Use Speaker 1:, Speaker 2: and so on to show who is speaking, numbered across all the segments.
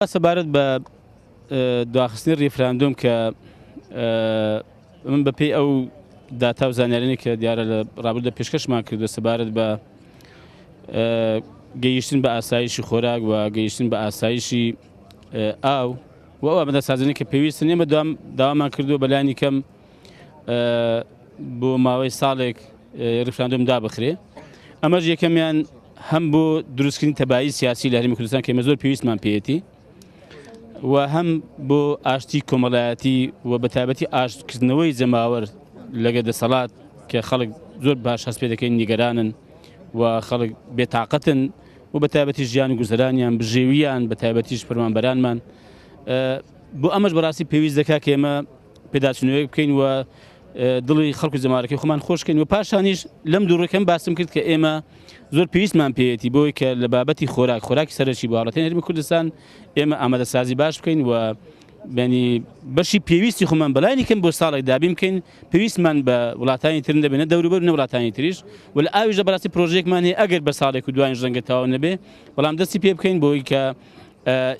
Speaker 1: سەبارەت بە دواخستنی ڕیفراندۆم کە من بەپێی ئەو داتا و زانیارانی کە دیارە لە ڕابردە پێشکەشمان کردو سەبارەت بە گەیشتن بە ئاسایشی خۆراک و گەیشتن بە ئاسایشی ئاو و ئەو ئامادەسازیانەی کە پێویستن ئێمە داوامان کردووە بەلانی کەم بۆ ماوەی ساڵێک ڕیفراندۆم دابخرێ ئەمەش یەکەمیان هەم بۆ دروستکردنی تەبایی سیاسی لە هەرێمی کوردستان کە ئێمە زۆر پێویستمان پێیەتی و هەم بۆ ئاشتی کۆمەڵایەتی و بە تایبەتی ئاشتکردنەوەی جەماوەر لەگە دەسەڵات کە خەڵک زۆر باش هەست پێ دەکەین نیگەرانن و خەڵک بێتاقەتن و بە تایبەتی ژیان و گوزەرانیان بژێویان بە تایبەتیش فەرمانبەرانمان بۆ ئەمەش بەڕاستی پێویست دەکات کە ئێمە پێداچوونەوەیەک بکەین و دڵی خەڵک و جەماوەرەکەی خۆمان خۆشکەین و پاشانیش لەم دوو ڕێکەم باسم کرد کە ئێمە زۆر پێویستمان پێیەتی بۆی کە لە بابەتی خۆراک خۆراکی سەرەکی بۆ هاوڵاتیانی هەرێمی کوردستان ئێمە ئامادەسازی باش بکەین و بەنی بەشی پێویستی خۆمان بەلانی کەم بۆ ساڵێک دابین بکەین پێویستمان بە وڵاتانی تر نەبێ نە دەوروبەر نە وڵاتانی تریش و لە ئاویشدا بەڕاستی پرۆژەیەکمان هەیە ئەگەر بە ساڵێک و دوانیش ڕەنگە تەواو نەبێ بەڵام دەستی پێ بکەین بۆی کە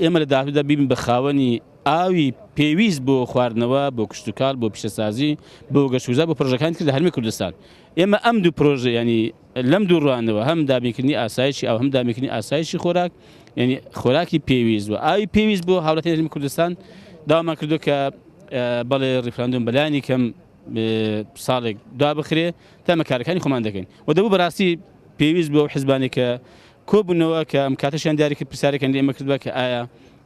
Speaker 1: ئێمە لە داهاتوودا ببین بە خاوەنی ئاوی پێویست بۆ خواردنەوە، بۆ کشتوکاڵ، بۆ پیشەسازی، بۆ گەشتوگوزار، بۆ پرۆژەکانی تر لە هەرێمی کوردستان. ئێمە ئەم دوو پرۆژە یانی لەم دوو ڕوانەوە هەم دابینکردنی ئاسایشی ئاو هەم دابینکردنی ئاسایشی خۆراک یعنی خۆراکی پێویست و ئاوی پێویست بۆ هاوڵاتیانی هەرێمی کوردستان داوامان کردو کە بەڵێ ڕیفراندۆم بەلایەنی کەم ساڵێک دوا بخرێ تا ئەمە کارەکانی خۆمان دەکەین و دەبوو بەڕاستی پێویست بۆ ئەو حزبانەی کە کۆبوونەوە کە ئەم کاتەشیان دیاری کرد پرسیارێکیان لە ئێمە کردبا کە ئایا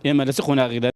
Speaker 1: ئێمە لە چ قۆناغێکدا.